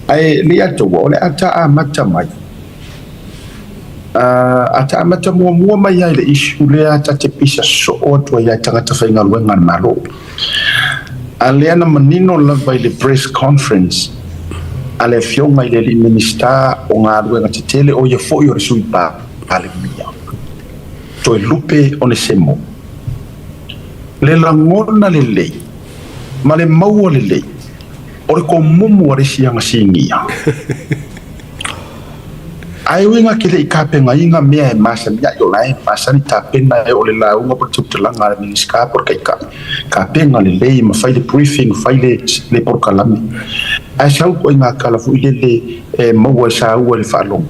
Ae le ia taua, o le a ta amata mai. A ta amata muamua mai ai le issue lea ta te pisa soo atu ai i tagata faigaluega a le Malo. A lea na manino lava i le press conference a le afioga i le alii Minisita o Galuega Tetele, o ia foi o le Sui Palemia, Toelupe Onesemo, le lagona lelei ma le maua lelei o le komumu a le isi agasigia. Ae uiga ke le i tapenaina mea e masani ai, o la e masani tapena e o le lauga po le tautalaga a le Minisita po le Taitai, tapena lelei ma fai le briefing, fai le polokalame. Ae sau ituaiga tala foi lele e maua e saua i le faalogo.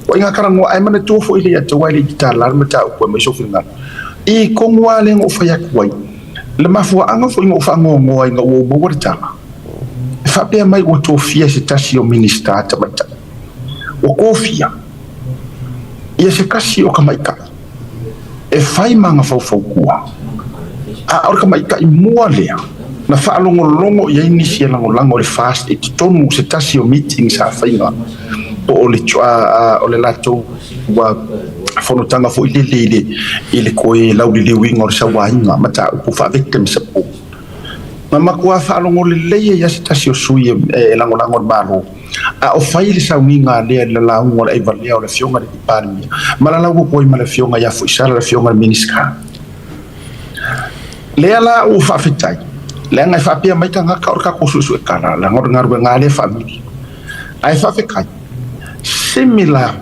O ituaiga talanoa, ae manatua foi le ia te ai le i tatala le mataupu e mai sou finagalo. I tonu lava lea na ou fai atu ai, le mafuaaga foi na ou faanoanoa ina ua ou maua le tala, e faapea mai ua tofia se tasi o Minisita tamaitai. Ua tofia ia se tasi o tamaitai e fai ma ana faufautua. A o le tamaitai mua lea na faalogologo i ai nisi e lagolago i le FAST i totonu o se tasi o meeting sa faiga po o le o le latou fonotaga foi lele i le toe lauliliuina o le sauaina mataupu faa-victim support. Na matua faalogo lelei ai se tasi o sui e lagolago i le Malo, a o fai le sauniga lea i le lauga o le aivalea o le afioga i le Palemia ma la lauga atu ai ma le afioga ia Foisala, le afioga i le Minisita. Lea la ua faafetai, leaga e faapea mai tagata o le tatou suesue tala, leaga o le galuega lea e faamili. Ae faafetai, similar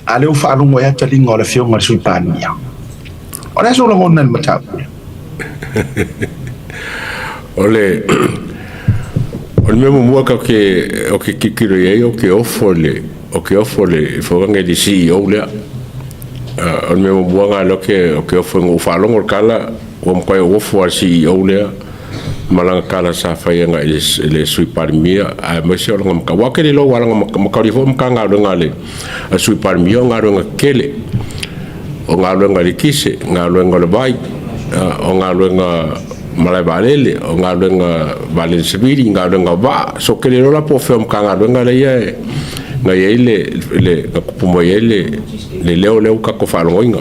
a lea ua faalogo ai taliga o le afioga i le Sui Palemia. O le a sou lagona i le mataupu lea? O le mea muamua ka ke o ke kikilo i ai o ke ofo le o ke ofo le fogaga le CEO lea. O le mea muamua nga le o ke ofo ngo faalogo le kala ua matua ofo al CEO lea malanga kala sa fai anga i le Sui Palemia, ae mai se o langa maka wa ke le lo wala maka li fo maka nga nga le a Sui Palemia o nga kele o nga le kise nga le vai o nga malai valele o galuega valele savili galuega va so ke le lola po fe o ka galuega le ia nga ia le ka kupu mai ai le leo leo ka ko faalogoina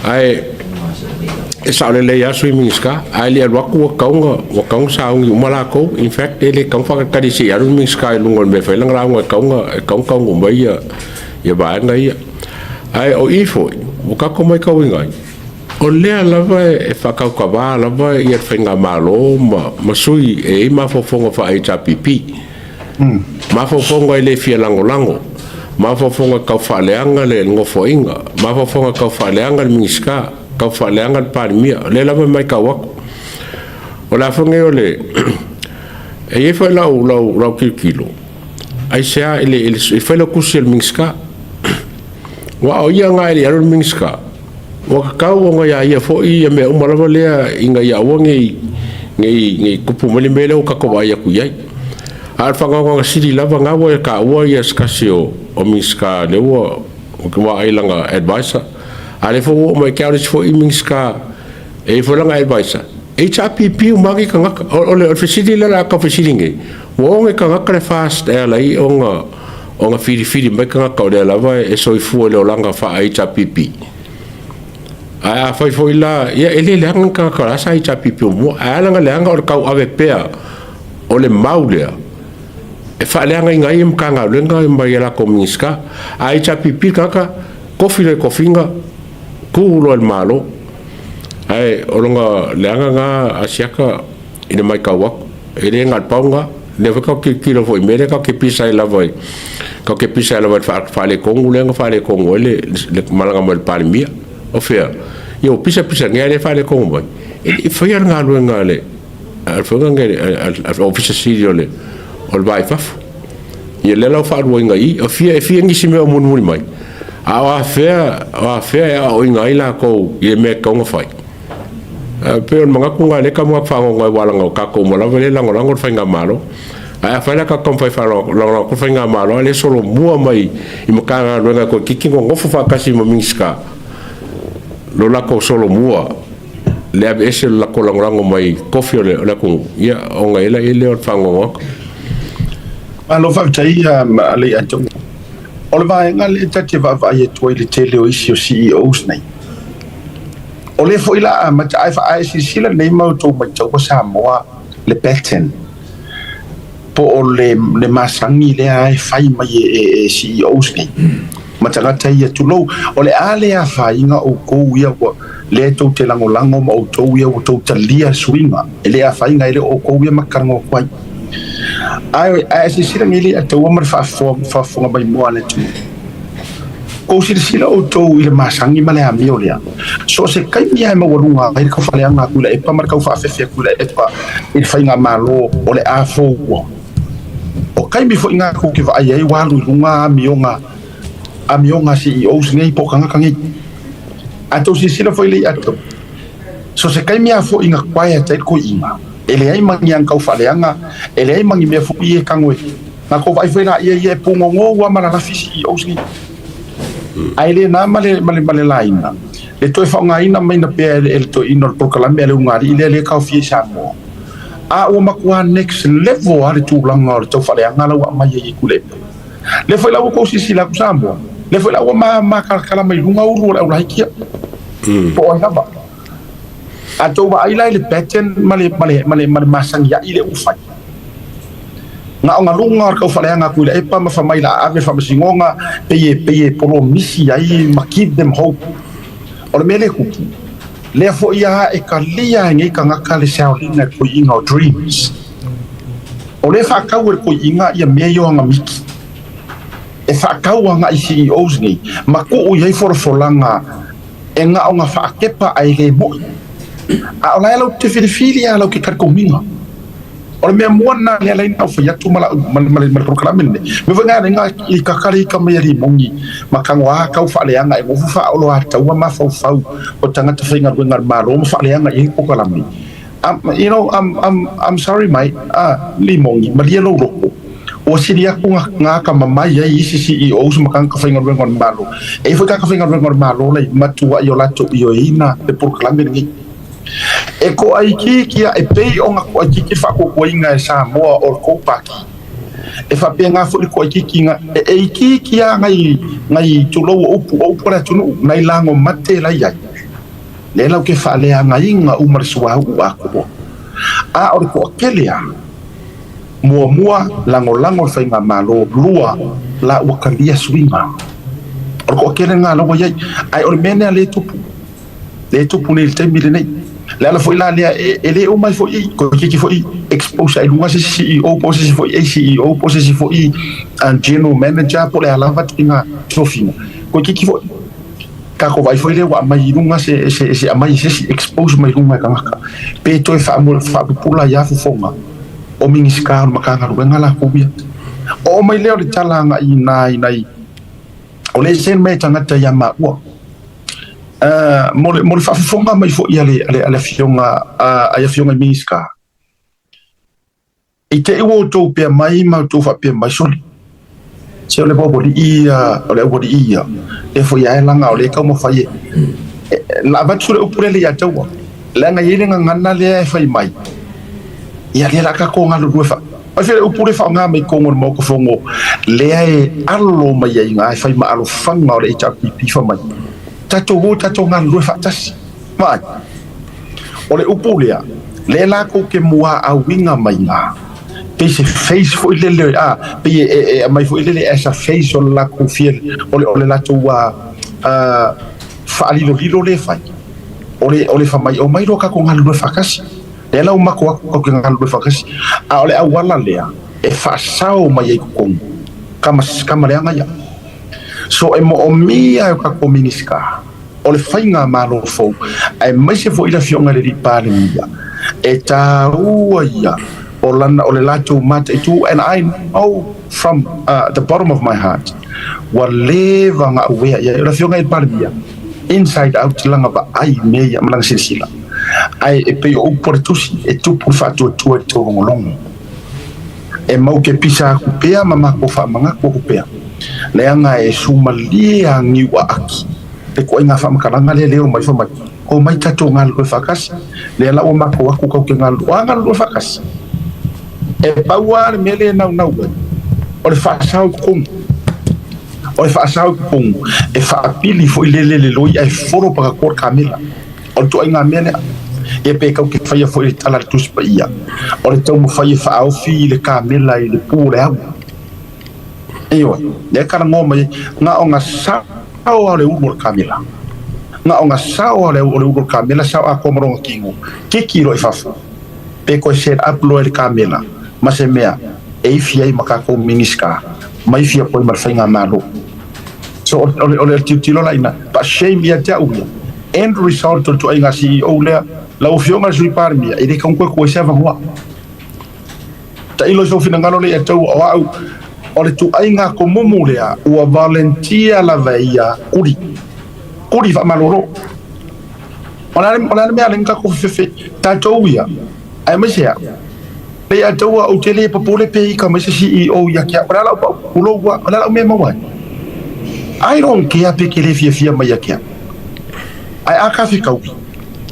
ae e sa le le ia sui Minisita ae le alu atu ua kaunga sauni uma lakou. In fact, e le kaunga fakatali se i alu le Minisita i luga o le mea e fai lana lauga e kaunga uma ia vaega ia. Ae o i foi ua tatou matauina ai o lea lava e faataukavā lava ia le faigamalo ma sui e i mafaufauga faa-HRPP, mafaufauga e le fia lagolago, mafaufauga tau faaleaga le nofoaiga, mafaufauga tau faaleaga le Minisita, tau faaleaga le Palemia. O lea lava e matau atu o le a foi nei o le e i ai foi lau tilotilo aisea e fai lau tusi a le Minisita ua o ia nga e le alu le Minisita ua tatau ona ia ia foi ia mea uma lava lea ina ia aua nei tupu mai le mea lea ua tatou vaai atu i ai. A o le faagaogaoga sili lava nga ua e taua ia se tasi o Minisita lea ua vaai lana advisor, a lea foi ua oo mai ke au le isi foi Minisita e i foi lana advisor HRPP uma ki tagata. O le fesili lea la tau fesili nei, ua oge tagata le FAST e ala ai ona filifili mai tagata o lea lava e soifua i le olaga faa HRPP. Ae a fai foi la ia e le leaga ni tagata la sa HRPP muamua, ae ala na leaga o le tauave pea o le mau lea e faaleagaina ai Matagaluega ma ia latou Minisita. A HRPP tagata kofi le kofiga tu loa i le Malo. Ae o lona leaga na asiaka i le matau atu e le na o le pau na lea foi tatou tilotilo foi i mea lea tatou te pisa ai lava i tatou te pisa ai lava i le faaletonu lea na faaletonu ai le malaga mai o le Palemia. O fea ia ua pisapisa nei a lea e faaletonu mai e le i faia le galuega a le foga le Ofisa Sili o le Va i Fafo. Ia lea la ua faaluaina i i o fia e fia nisi mea o mulimuli mai a o afea e aoaoina ai lakou i le mea e tatau ona fai. Pe o le manatu na lea ka manatu faagaoga ai ua o tatou uma lava lea e lagolago le faigamalo. Ae afai la tatou taumafai faalagolago atu le faigamalo a lea solomua mai i Matagaluega toe titi nonofo faatasi ma Minisita lo latou solomua le aveese o le latou lagolago mai kofi o le atunuu ia ona i ai lea o le faagaoga atu. Malo faafetai le ia te o le vaega lea ta te vaavaai atu ai le tele o isi o CEOs nei. O le foi la amata ai fa ai silasila nei ma outou maitaua Samoa le pattern po o le masagi lea e fai mai e CEOs nei ma tagata ia tulou o le a le afaina outou ia ua lea tou te lagolago ma outou ia ua tou talia suiga e le afaina e le outou ia makalago atu ai. Ae silasila nei le ataua ma le faafofoga mai moa le atunuu. Kou silasila outou i le masagi ma le amio lea. So se taimi ae maualuga ai le kaufaleaga a Tuilaepa ma le kaufaafefe a Tuilaepa i le faigamalo o le a foua. O taimi foi ngā kou te vaai ai ua alu i luga amioga CEOs nei po o tagata nei. A tou silasila foi le ia tou. So se taimi a foi nga quiet ai le koiina. E leai ma ni ana kaufaleaga, e leai ma ni mea foi e tago e na kou vaai foi laia ia e pugogo ua ma lalafi CEOs nei. Ae le na ma le laina. Le toe faaaogaina mai na pea e le toeaina o le polokalame a le ulugalii lea lea e taofia i Samoa. A ua matua next level lava le tulaga o le taufaleaga la ua aumai ai e Tuilaepa. Lea foi la ua tou silasila atu Samoa, lea foi la ua matalatala mai luga ulu o le aulaitia. Po o ai lava. A tou vaai la i le pattern ma le masani ai lea ua fai. Na o galuga o le kaufaleaga a Tuilaepa ma fai mai la ave le faamasinoga pei e polomisi ai ma give them hope. O le mea lea e tupu, lea foi lava e talia e nei tagata le saoliga e le toeaina o dreams. O lea e faatau e le toeaina ia mea ia o agamiki. E faatau agai CEOs nei ma tuu i ai folafolaga e gaoga faakepa ae le mo'i. A o la e lau te filifili a lau ke talitonuga. O le mea mua lena lea lai na fai atu ma lau ma le polokalame lenei. Mea foi nga nga i kakale i ka mai ali mongi ma tago a kau faaleaga e gofu faaolo a taua mafaufau o tagata faigaluega a le Malo ma faaleaga i ai polokalame. You know, I'm sorry mate, Limongi, malie lou loko. Ua sili atu ngā ka mamai ai isi CEOs ma tagata faigaluega o le Malo. E i foi tagata faigaluega o le Malo lai matuai o latou ioeina le polokalame lenei. E toaitiiti a e pei ona toaitiiti le faatuatuaina e Samoa o le tou pati. E faapena foi le toaitiiti na e itiiti lava nai tulou o upu o upu a le atunuu nai lago mate la i ai. Lea lau ke faaleagaina uma le suauu atoa. A o le toatele lava, muamua lagolago le faigamalo, lua la ua talia suiga. O le toatele lena la ua i ai. Ae o le mea lea lea e tupu. Lea e tupu nei i le taimi lenei. Le ala foi la lea e le uma ai foi i, toeitiiti foi expose ai luga se isi CEO po o se isi foi ACEO po o se isi foi General Manager po o le a lava ituaiga tofiga. Toeitiiti foi tatou vaai foi lea ua aumai i luga se aumai e se isi expose mai luga e tagata pe toe faapupula ai lava fofoga o Minisita o le Matagaluega latou ia. Oo mai lea o le tala agai i nai o le ese mea e tagata ia maua. Mo le faafofoga mai foi a le afioga a afioga i Minisita. I te i ua outou pea mai ma outou faapea mai, sole, se o le aualii ia, o le aualii ia, e foi ae laga o lea e taumafai e, la avatu le upu lea le ia taua, leaga e i ai le gagana lea e fai mai, ia lea la tatou galulue fa, ai foi le upu lea e faaaoga mai i totonu o le Maota Fono, lea e alo mai ai i ina e fai ma alofaga o le HRPP fai mai, tatou o tatou galulue faatasi. Vaai, o le upu lea, lea latou te muaauina mai ina, pei se face foi lele, pei e aumai foi lele as a face o le latou fia, o le latou faalilolilo lea e fai, o le fai mai, omai loa tatou galulue faatasi. Lea la ua matou atu tatou te galulue faatasi. A o le auala lea e faasao mai ai totonu, kama leaga ia. So e moomia e o tatou Minisita o le faigamalo fou, aemaise foi le afioga i le alii Palemia, e taua ia o lana o le latou mataitu, and I know from the bottom of my heart ua leva ona aware i ai o le afioga i le Palemia inside out lana vaai i mea ia ma lana silasila, ae e pei o upu a le tusi e tupu le faatuatua i le taulogologo. E mau ke pisa aku pea ma matou faamanatu aku pea, leaga e sumalie a niu aaki le koaiga faamatalaga lea leo mai fai mai, omai tatou galulue faatasi, lea la ua matou atu tatou te galulue, o a galulue faatasi? E pau lava le mea lea e naunau ai, O le faasao i totonu. O le faasao i totonu e faapili foi lele le loi ae folo pakatua le kamela. O le ituaiga mea lea. Ia pe tau te faia foi le tala a le Tusi Paia, o le taumafai e faaofi le kamela i le pu o le au. Ioe, lea e talanoa mai ai, na ona sao lava o le ulu o le kamela. Na ona sao lava o le ulu o le kamela, sao atoa ma lona tino, kiki loa i fafo. Pe toe set up loa e le kamela ma se mea e ifi ai ma tatou Minisita, ma ifi atu ai ma le Faigamalo. So o le, o le tilotilo la ina, but shame ia te au ia. End result o le ituaiga CEO lea, lau Afioga i le Sui Palemia, e le tatau ona toe tuu ai se avanoa. Tailo i sou finagalo lea ia te au, o au, o le ituaiga tomumu lea, ua volunteer lava e ia kuli, kuli faamalolo. O le a le, o le a le mea a le tatou fefefe, tatou ia, aemaise au. Le ia te au ou te le popole pe ika mai se CEO ia te au, o le a lau pau, pulou ua, o le a lau mea e maua ai. I don't care pe ke le fiafia mai ia te au. Ae a ka fekaui,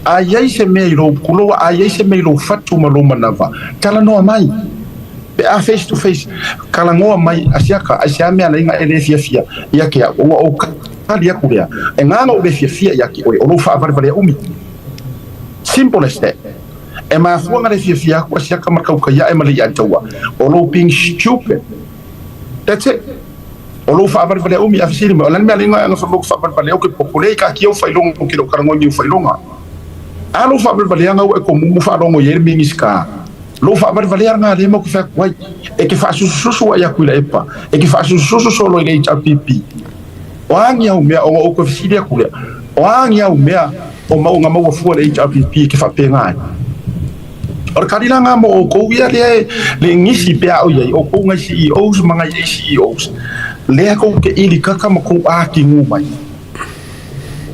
a i ai se mea i lou pulou, a i ai se mea i lou fatu ma lou manava, talanoa mai. Pe a face to face, talanoa mai, Asiata, aisea mea ala ai na e le fiafia ia te au, ua ou tali atu lea, e na ona ou le fiafia ia te oe, o lou faavalevalea umi. Simple as that. E mafua na le fiafia atu Asiata ma tautai ae ma le ia taua, o lou being stupid. That's it. O lou faavalevalea umi, a fesili mai, o le a le mea ala ai na fai mai ou te faavalevalea, ou te popole i kaatia ou faailoga ou te le o talanoa i ni ou faailoga. A lou faavalevalea ua e tomumu faalogo i ai le Minisita. Lou faavalevalea lena lea matou te fai atu ai, e te faasusususu ai atu i Laepa, e te faasusususu solo i le HRPP. O a ni au mea, ona ou toe fesili atu lea, o a ni au mea o mau na maua fua le HRPP e te faapena ai? O le tali la lena mo outou ia lea e le gisi pe a o i ai, outou nai CEOs ma nai ACEOs, lea tou te ilikaka ma tou atigu mai.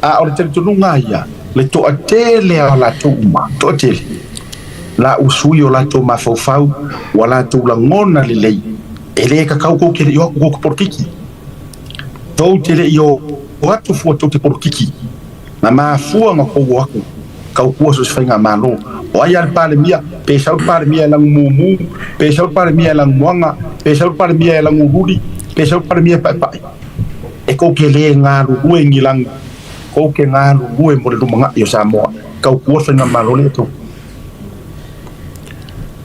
A o le talitonuga ia, le toatele a latou uma, toatele, la ua sui o latou mafaufau, ua latou lagona lelei, e le tatau tou te le i o atu tou te polokiki. Tou te le i o atu fua tou te polokiki. Na mafua ona tou o atu, tautua so o se faigamalo. O ai a le Palemia, pe sau le Palemia e lagumumu, pe sau le Palemia e lagumoaga, pe sau le Palemia e lagululi, pe sau le Palemia e paepae. E tou te le galulue i ni lagi, tou te galulue mo le lumanai o Samoa. Tautua le faigamalo lea tou.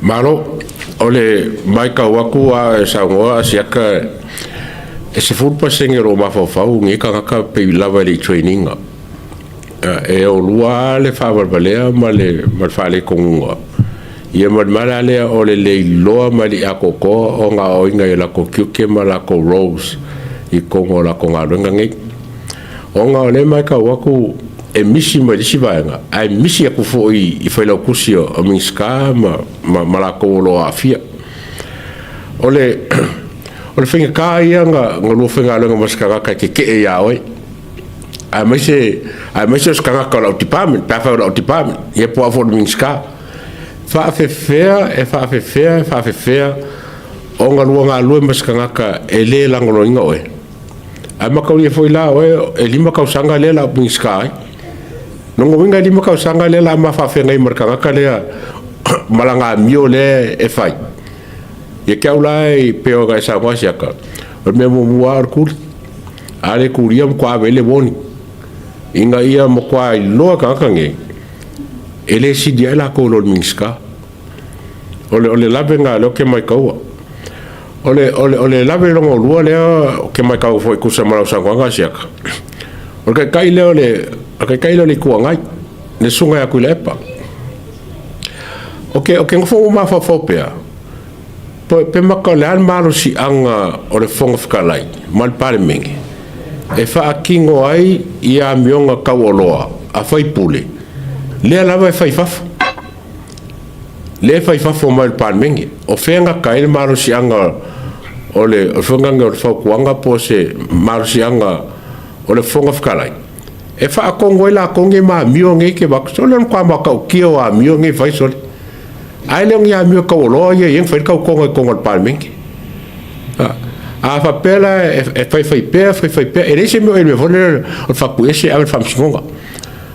Malo, o le matau atu a e saunoa Asiata e 10% o lou mafaufau nei tagata pei lava e le i train ina. E o lua le faavalevalea ma le faaletonuga. Ia ma le mea la lea o le le iloa ma le atoatoa o gaoioiga i latou tiute ma latou roles i totonu o latou galuega nei. Ona o lea e matau atu e misi mai le isi vaega, ae misi atu foi i Failautusi o Minisita ma latou o lo o aafia. O le o le faigata ia na lua faigaluega ma se tagata e tetee ia oe, aemaise o se tagata o lau department, pe afai o lau department, ia po o au foi o le Minisita. Faafefea, e faafefea, e faafefea ona lua galulue ma se tagata e le lagolagoina oe? Ae mataulia foi la oe e 5 tausaga lea la Minisita ai. Lona uiga e 5 tausaga lea la ma faafeagai ma le tagata lea ma lana amio lea e fai. Ia te au la e pei ona e saunoa Siaka, o le mea muamua lava o le tuli. A le tulia matua ave i ai le warning ina ia matua iloa e tagata nei e le sili ae latou i lo le Minisita. O le, o le lavega lea ou te maitaua. O le, o le, o le lave lona lua lea ou te maitau foi tusa ma lau saunoaga Siaka. O le taitai lea o le, o le taitai lea o le Itu Agai, le susuga ia Tuilaepa. Ou te, ou te nofo ma mafaufau pea, pe, pe maka o le a le malosiaga o le Fofoga Fetalai ma le Palemene e faatino ai ia amioga taualoa a faipule, lea lava e fai i fafo. Lea e fai fafo mai o le Palemene. O fea e gata ai le malosiaga o le faiga o le fautuaga po o se malosiaga o le Fofoga Fetalai e faatonu ai latou nei ma amio nei ke avatu. Sole o le matua matautia o amio nei e fai sole. Ae le o ni amio taualoa ia e i ai na fai le tautoga i totonu o le Palemene. A faapea la e faifai pea, faifai pea, e leai se mea o i ai i le mea foi lea o le faatuiese e ave i le Faamasinoga.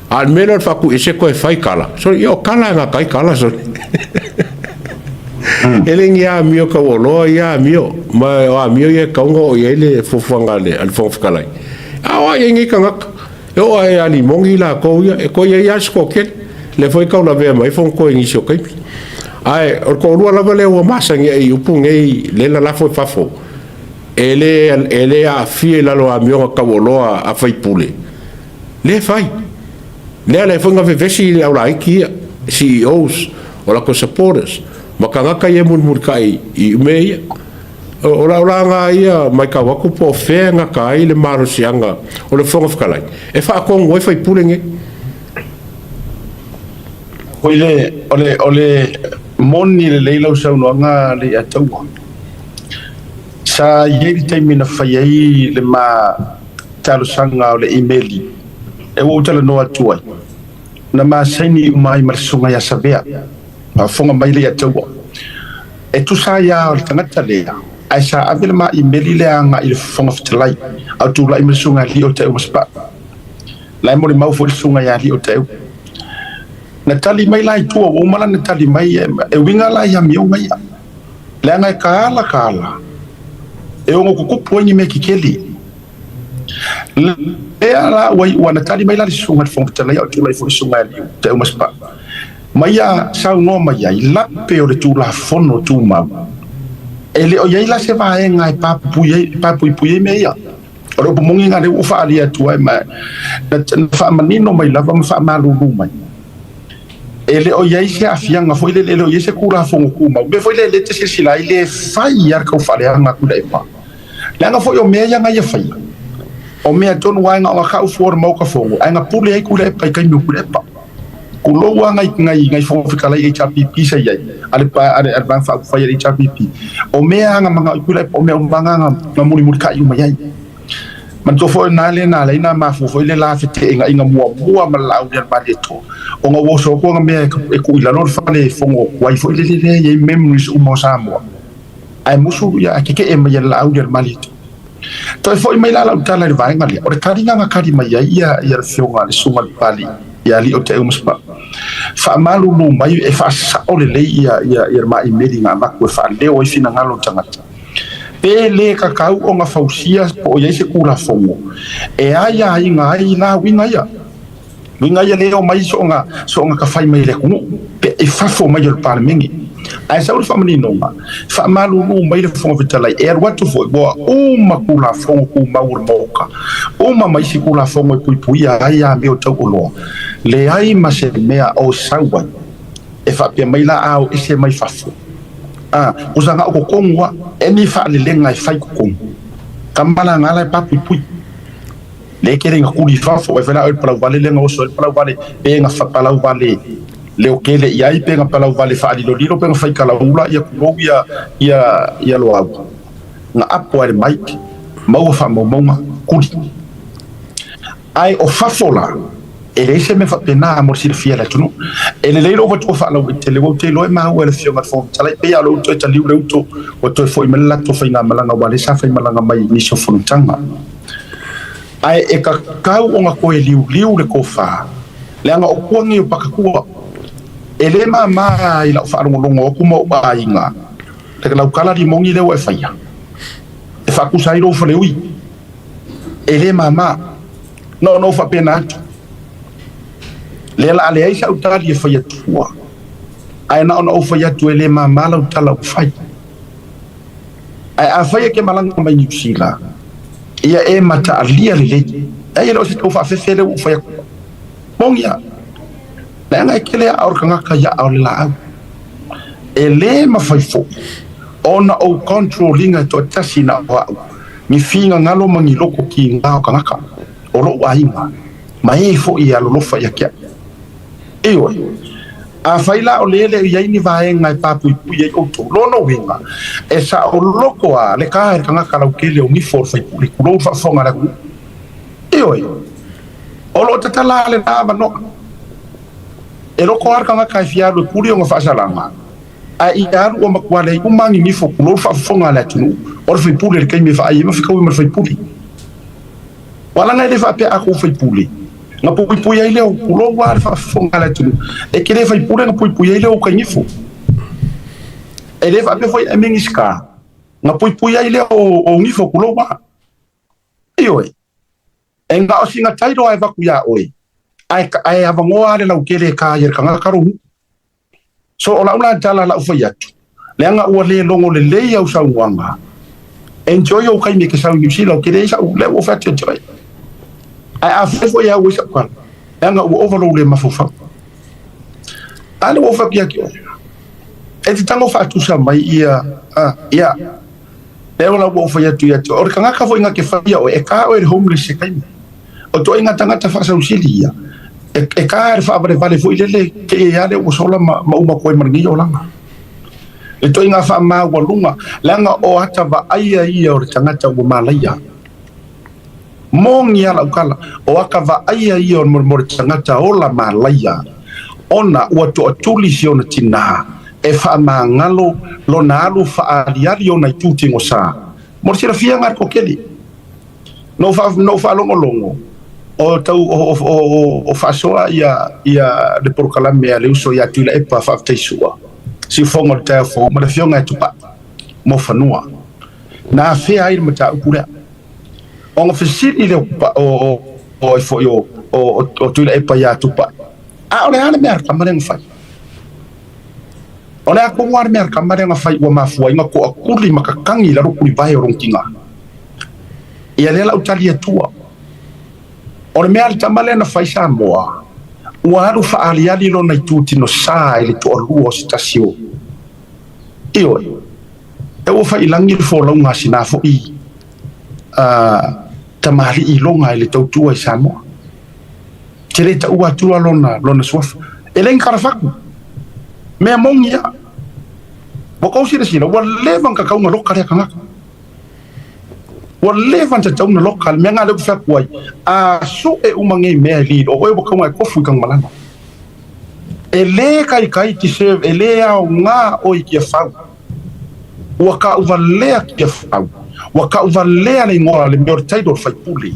A o le mea lea o le faatuiese toe fai tala, sole, ia o tala e gata ai tala, sole. E le ni amio taualoa ia amio, ma o amio ia e tatau ona oo i ai le fuafuaga a le Fofoga Fetalai. A o ai ai nei tagata, e oo lava ia Limoni latou ia, e toe i ai lava si toatele, lea foi e taulavea mai ai Fonotoe i nisi o taimi. Ae o le toalua lava lea ua masani ai i upu nei, lea e lalafo i fafo, e le aafia i lalo o amioga taualoa a sui usufono, lea e fai. Lea la e foi na vevesi le aulaiti ia, CEOs, o latou supporters, ma tagata ia e mulimulitai i mea ia. O lau la na ia matau atu po o fea e gata ai le malosiaga o le Fofoga Fetalai e faatonu ai faipule nei. O le, o le, o le moni lelei lau saunoaga Leiataua. Sa i ai le taimi na fai ai le ma talosaga o le imeli e ua ou talanoa atu ai, na ma saini uma ai ma le Susuga ia Savea, faafofoga mai Leiataua. E tusa ai lava o le tagata lea, ae sa ave le ma imeli lea agai i le Fofoga Fetalai, a o tulai mai le Susuga ia Liotaeu Masepau. La e molimau foi le Susuga ia Liotaeu. Na tali mai la i tua, ua uma la na tali mai, e uiga la i amioga ia. Leaga e ka ala ka ala, e ono tutupu ai ni mea kekele. Lea la ua iu ana tali mai la le Susuga i le Fofoga Fetalai, a o tulai foi le Susuga ia Liutaeu Masepau ma ia saunoa mai ai, lape o le Tulafono Tumau, e le o i ai la se vaega e papuipui ai mea ia. O le upu moni lena lea ua ou faaalia atu ai, ma na faamanino mai lava ma faamalulu mai. E le o i ai se aafiaga foi lele, e le o i ai se Tulafono Tumau. O le mea foi lea lea e te silasila ai, le fai lava le taufaaleaga a Tuilaepa. Leaga foi o mea ia na ia faia, o mea tonu lava e na ona tau fua o le Maota Fono, ae na pule ai Tuilaepa i taimi o Tuilaepa. Tulou lava nai, nai, nai Fofoga Fetalai HRPP sa i ai, a le, a le, a le Vaega Faaupufai a le HRPP. O mea lava na manao i Tuilaepa, o mea uma lava na, na mulimulitai uma i ai. Manatua foi o lena lea na ala ai ona mafua foi le la feteenaiga muamua ma le Laaulialemalietoa, ona ua oso atu ana mea e tuu i lalo le fale fono tuai foi lele lea e i ai memories uma o Samoa, ae musu ia, ae tetee mai e le Laaulialemalietoa. Toe foi mai la lau tala i le vaega lea, o le taliga na tali mai ai ia le afioga a le Susuga i le Papalii ia Liotaeu Masepau, faamalulu mai e faasao lelei ia le maimeli na avatu e faaleo ai finagalo o tagata. Pe le tatau ona fausia po o i ai se Tulafono e aiaiga ai la uiga ia. Uiga ia le omai soona soona tafai mai i le atunuu pe i fafo mai o le Palemene. Ae sau le faamaninoga, faamalulu mai le Fofoga Fetalai e alu atu foi ua uma Tulafono Tumau o le Maota, uma ma isi Tulafono e puipuia ai amio tauoloa, leai ma se mea o sau ai e faapea mai la a o ese mai fafo. A, usa na o totonu a, e ni faalelega e fai totonu. Tama la na la e papuipui. Le kele ina kuli fafo, e fai la oe le palau vale lea na oso ai le palau vale, pe na palau vale leo kele i ai, pe na palau vale faalilolilo, pe na fai kalaula, ia kulou ia, ia, ia Loau. Na apo ai le mic, maua faamaumauga, kuli. Ae o fafo la, e leai se mea faapena mo le silafia e le atunuu. E lelei lou avatua faalauaitele, ua ou te iloa e maua e le Afioga i le Fofoga Fetalai, pei lava o lea ua toe taliu le uto, ua toe foi mai le latou faigamalaga aua o lea sa faimalaga mai i nisi o fonotaga. Ae e tatau ona toe liuliu le tofa, leaga o tua nei o Pakatua. E le mama i lau faalogologo atu ma ou aiga, le lautala limoni lea ua e faia, e faatusa ai lou faleui. E le mama. Na ona ou faapena atu. Lea la a leai sau tali e fai atua, ae na ona ou fai atu e le mama lau tala ua fai. Ae afai e ke malaga mai Niu Sila, ia e mataalia lelei. Ai e le o se tau faafefe lea ua ou fai atu. Moni a. Leaga e kele aao o le tagata i aao o le laau. E le mafai foi ona ou control ina e toatasi na o au ni finagalo ma ni loko kiga o tagata o lou aiga ma e foi e alolofa ia te au. Ioe, afai la o lea e le o i ai ni vaega e papuipui ai outou, lona uiga, e saoloko a le ka e le tagata lautele o nifo o le faipule, tulou le faafofoga a le atunuu. Ioe, o lo o tatala a lena avanoa. E loko a le tagata e fia alu e pule ona faasalaga, ae ia alu ua matua leai uma ni nifo, tulou le faafofoga a le atunuu, o le faipule i le taimi e vaai ai ma fetaui ma le faipule. Ua laga e le faapea a kou faipule na puipui ai lea o tulou lava le faafofoga a le atunuu, e te le faipule na puipui ai lea o uta i nifo. E le faapea foi e Minisita na puipui ai lea o gifo kulou a. Ioe, e na o sina tailo ai vaku ia oe. Ai ai avangoa le lautele ka ia kanga karu. So o lau la tala lau fai atu. Leaga ua le logo lelei au saunoaga. Enjoy ou kaimi e ke sau i Niu Sila o ke leai sa'u lea ua ou fai atu ia te oe. Ae afai foi e au ai sa'u tala, leaga ua ova lou le mafaufau. A lea ua ou fai atu ia te oe, e te tago faatusa mai ia, a, ia, lea la ua ou fai atu ia te oe, o le tagata foi na te faia oe, e ka oe i le homeless se taimi. O ituaiga tagata faasausili ia, e ka i le faavalevale foi lele, te i ai lava lea ua sola ma uma atu ai ma lenei olaga. Le ituaiga faamaualuga, leaga o ata vaaia ia o le tagata ua malaia. Moni a lau tala, o ata vaaia ia o le tagata ola malaia, ona ua toatuli si ona tinā e faamagalo lona alu faaaliali ona itu tigosā. Mo le silafiaga a le toatele, na ou faalogologo o tau o faasoa ia le polokalame a le uso ia Tuilaepa Faafetaisua, siufogo o le taeao fou ma le afioga ia Tupai mo fanua. Na afea ai le mataupu lea. Ona fesili lea o o foi o Tuilaepa ia Tupai, a o le a le mea a le tama lea na fai? O le a tonu lava le mea a le tama lea na fai ua mafua ai na toatuli ma tatagi i lalo tulivae o lona tina? Ia lea la ou tali atua. O le mea a le tama lea na fai Samoa, ua alu faaaliali lona itu tinosa i le toalua o se tasi o Ioe, e ua failagi le folauga a sina foi tamalii iloga i le tautua i Samoa. Te le taua atua lona suafa. E le ni kalafatu. Mea moni ia. Ua kou silasila, ua leva na tatau na loka lea tagata. Ua leva na tatau na loka, le mea na lea ou te fai atu ai, a sue uma nei mea e lilo, o oe ua tau na e kofu i Tanumalala. E le kaikai deserve, e le aoga oe i Tiafau. Ua tauvalea Tiafau. Ua tauvalea le igoa le mea o le title o le faipule.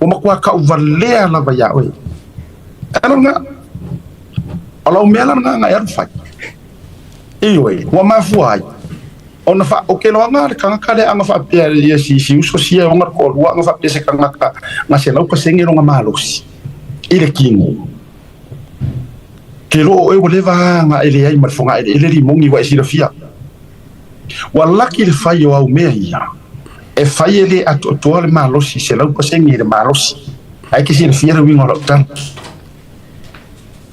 Ua matua tauvalea lava ia oe. Ala lena. O lau mea la lena na e alu fai. Ioe, ua mafua ai. Ona fa, o ke loaga le tagata lea aga faapea ia si si uso sia ona le toalua aga faapea se tagata na 100% lona malosi i le tino. Ke loo oe ua leva aga e leai ma le fogaeleele limoni ua e silafia. Ua laki le fai o au mea ia e fai e le atoatoa le malosi 100% i le malosi. Ae ke silafia le uiga o lau tala.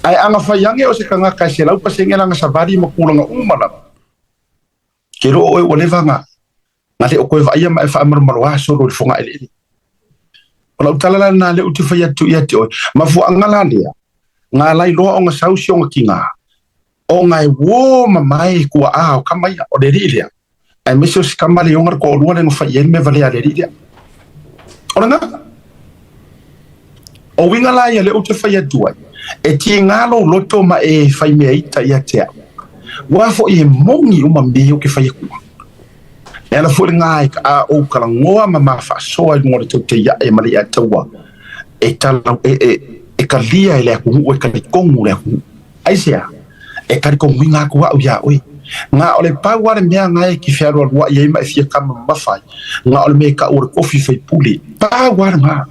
Ae aga fai age o se tagata e 100% lana savali ma tulaga uma lava. Ke loo oe ua leva na le o koe vaaia ma e faamalomaloa solo i le fogaeleele. O lau tala la lena lea ou te fai atu ia te oe. Mafuaaga la lea, nga lailoa ona sau si ona tiga, ona e uō mamae tuaa o tama ia, o le alii lea, aemaise o si tama le ona le toalua lea na fai i ai le mea valea a le alii lea. O lena. O uiga la ia lea ou te fai atu ai, e tiga lou loto ma e fai mea ita ia te au. Ua foi e moni uma mea ou te fai atua. E ala foi lena e a ou talanoa ma ma faasoa i luga o le tautaiae ma le iataua e tala e talia e le atunuu e talitonu le atunuu. Aisea? E talitonuina atu au iā oe. Na o le pau lava le mea na e te fealualuai ai ma e fia kama mamafa ai, na o le mea e tau o le kofi faipule. Pau lava lena.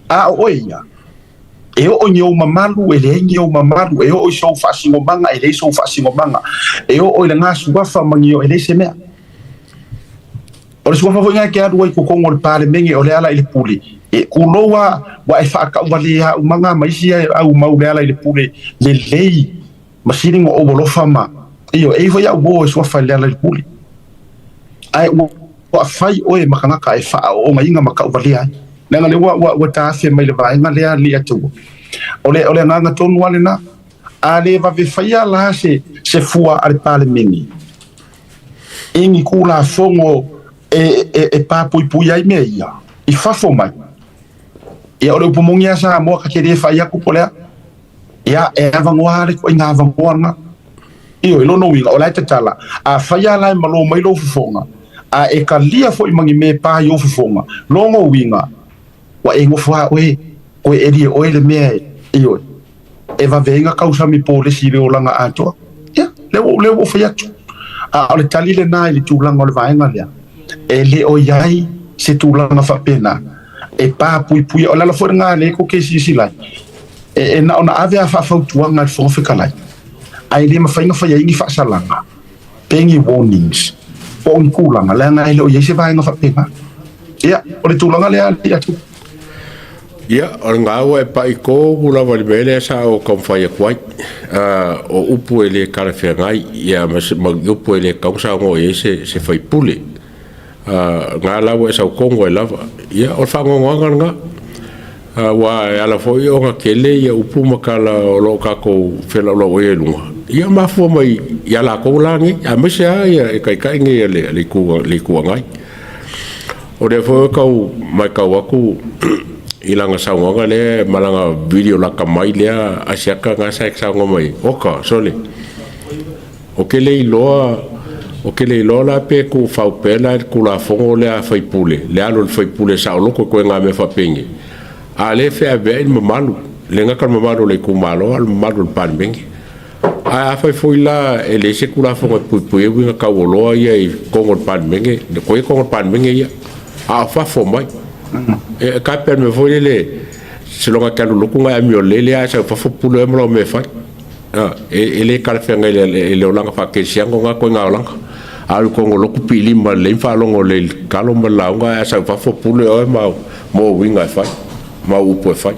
A o oe ia, e oo i ni ou mamalu, e leai ni ou mamalu, e oo i sou faasinomaga, e leai sou faasinomaga, e oo i lena suafa ma ni e leai se mea. O le suafa foi lena e te alu ai i totonu o le Palemene o le ala i le pule, e kulou lava, ua e faatauvalea uma na ma isi au mau le ala i le pule lelei ma sili ona ou alofa ma, ioe, e i ai foi au uo e suafa i le ala i le pule. Ae ua fai oe ma tagata e faaoogaina ma tauvalea ai. Leaga lea ua tafe mai le vaega lea alii Atua. O le agaga tonu lava lena. A le vave faia la se fua a le Palemene i ni Tulafono e papuipui ai mea ia i fafo mai, ia o le upu moni lava Samoa ka te le fai atu po o le a. Ia, e avanoa lava le ituaiga avanoa lena. Ioe, lona uiga, o la e tatala, afai lava la e malo mai lou fofoga, a e talia foi ma ni mea e pa i ou fofoga, lona uiga, ua e nofo lava oe, toe eli e oe le mea e, ioe. E vave ai ga tausami polesi i le olaga atoa. Ia, lea ua, lea ua ou fai atu. A o le tali lena i le tulaga o le vaega lea, e le o i ai se tulaga faapena e papuipuia. O le ala foi lena lea tou te silasila ai, e na ona ave a faafautuaga e le Fofoga Fetalai, ae le mafai ona fai ai ni faasalaga pe ni warnings po o ni tulaga, leaga e le o i ai se vaega faapena. Ia, o le tulaga lea alii atu. Ia, o lena ua e pai tonu lava i le mea lea sa ou taumafai atu ai. O upu e le talafeagai, ia ma upu e le tatau ona saunoa i ai se sui usufono. Na la ua e sau tonu ai lava. Ia, o le faanoanoaga lena. Aua e ala foi ona tele ia upu ma tala o lo o tatou felaulau ai i luga, ia mafua mai ia latou la nei, aemaise lava ia taitai nei a le Itu Agai. O lea foi ua tau matau atu i lana saunoaga lea ma lana video lata mai lea Asiata na sa e saunoa mai ai, oka, sole, ou te le iloa, ou te le iloa la pe tuufau pea la i le Tulafono lea a sui usufono, le alu a le sui usufono saoloto i ituaiga mea faapenei, a o lea e feaveai le mamalu, e le gata i le mamalu o le itumalo, a o le mamalu o le Palemene. Ae afai foi la e leai se Tulafono e puipui ai uiga taualoa ia i totonu o le Palemene, o ia totonu o le Palemene ia, a o fafo mai. E tai pei o le mea foi lele, seiloga e te alu i le lotu ona e amiolele lea, ae sau i fafo pule oe ma lau mea e fai. E le talafeagai i le olaga faakerisiano lena ituaiga olaga. A alu i totonu o le lotu piilima lelei ma faalogo lelei i le talo ma le lauga, ae a sau i fafo pule oe ma ou uiga e fai, ma au upu e fai.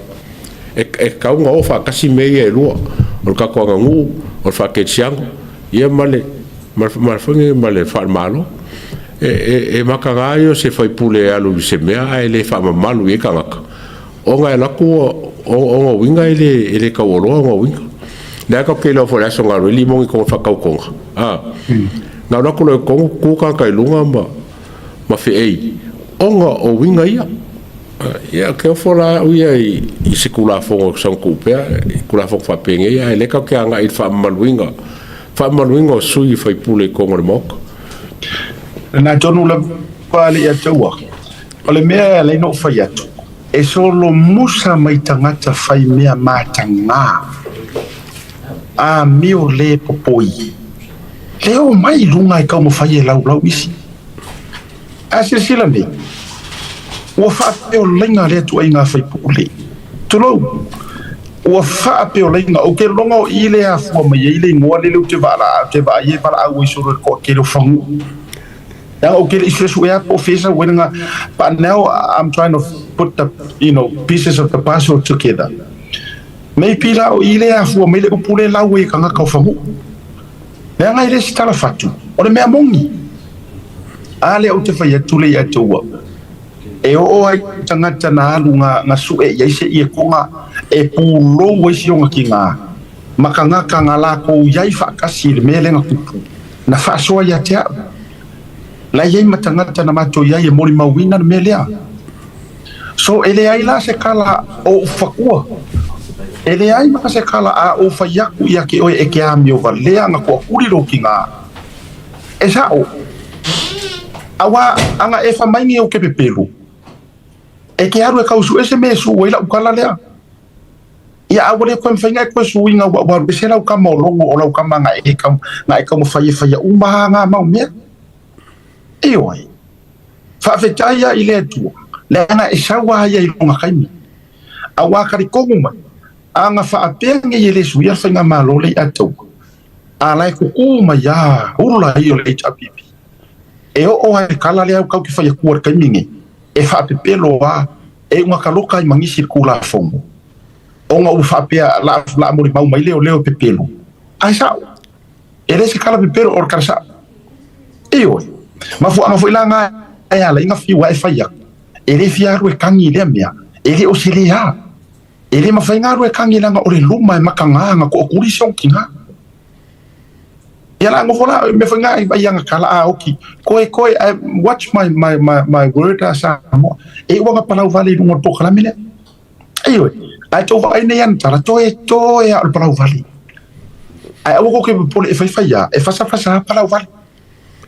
E tatau ona o faatasi mea ia e lua, o le tatou aganuu, o le faakerisiano, ia ma le ma le faalemalo. E mataga ia o se sui usufono e alu i se mea ae le faamamalu i ai tagata, ona e alu atu ona uiga e le taualoa ona uiga. O lea tatou te iloa foi i le aso na alu ai Limoni i totonu o le faatautoga, na alu atu loa i totonu tu tagata i luga ma feei, ona o uiga ia. Ia, ou te ofo la au ia i se Tulafono e soona tuu pea, Tulafono faapenei, ae lea tatou te agai i le faamamaluina, faamamaluina o sui usufono i totonu o le Maota. Lena tonu lava alii Ataua. O le mea e ala ai ona ou fai atu, e solomusa mai tagata fai mea mataga, amio le popoi, le omai i luga e taumafai e laulau isi. A silasila nei, ua faapeolaiga lea ituaiga faipule. Tulou, ua faapeolaiga. Ou te logo o i le afua mai ai le igoa lele ou te vaai e valaau ai solo i le toatele o Fagu'u. Leaga ou te le i suesuea po o fea sau ai lena, but now I'm trying to put the, pieces of the puzzle together. Maybe la o i le afua mai le upu lea lau ai e tagata o Fagu'u. Leaga e le se tala fatu, o le mea moni. A lea ou te fai atu le ia te ua. E oo ai tagata na alu nga sue i ai se iekoga e pulou ai si ona tiga ma tagata na lakou i ai faatasi i le mea lea na tupu, na faasoa ia te au. La i ai ma tagata na matou i ai e molimauina le mea lea. So e leai la se tala o ou fatua, e leai ma se tala a ou fai atu ia te oe e te amio walea na toakuli lou tiga. E sa'o, auā aga e fa mai nei ou te pepelu, e te alu e kausuʻe se mea e sū ai la'u tala lea. Ia a ua le toe mafai ona e toe suiga ua ua alu ese lau tama o logo o lau tama na e na e taumafai e faia uma a ngā mau mea. Ioe. Faafetai ia i le Atua, leaga e sau a ia i lona taimi. Auā talitonu mai, a na faapea nei e le suia le faigamalo le ia taua, a la e kukū mai a ula ia o le HRPP. E oo a i le tala lea au tau te fai atua i le taimi nei, e faapepelo a, e uga taloka ai ma nisi i le Tulafono, ona ua faapea la la molimau mai leoleo e pepelo. Ae sa'o, e le se tala pepelo o le tala sa'o. Ioe, mafuaaga foi la na e ala ai na fiu ae fai atu, e le fia alu e tagi i lea mea, e le o se le a. E le mafai na alu e tagi leaga o le luma e mataga na toakuli si ona tina. Ia la nofo la mea foi na ai anga kala a oki koe koe I watch my my my my word a Samoa e ua nga palau vale i lunga o le polokalame lea. Ioe, ae tou vaai nei ana tala toe toe a o le palau vale. Ae aua kou te popole e faifai a, e fasafasa a palau vale.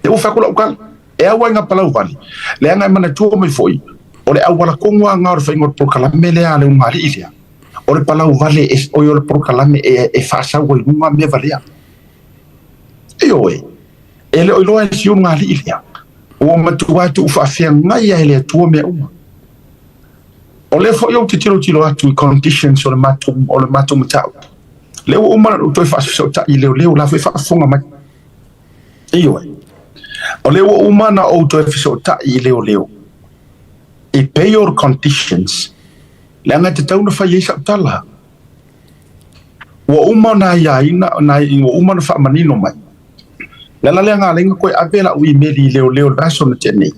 E ua fai atu lau tala, e au ai nga palau vale. Leaga e manatua mai foi, o le auala tonu a nga o le faiga o le polokalame lea a le ulugalii lea. O le palau vale e oi o le polokalame e faasau ai i luga mea valea. Ioe, e le o iloa e le siugalii lea. Ua matua tuufaafeagai lava e le Atua mea uma. O lea foi ou te tilotilo atu i conditions o le matou, o le matou mataupu. Lea ua uma ona ou toe faafesootai i leoleo la foi e faafofoga mai. Ioe, o lea ua uma ona ou toe fesootai i leoleo i bail conditions, leaga e tatau ona fai ai sau tala. Ua uma ona aiaina, ua uma ona faamanino mai. Le ala lea na ala ai ona toe ave lau imeli i leoleo i le vaiaso na tea nei.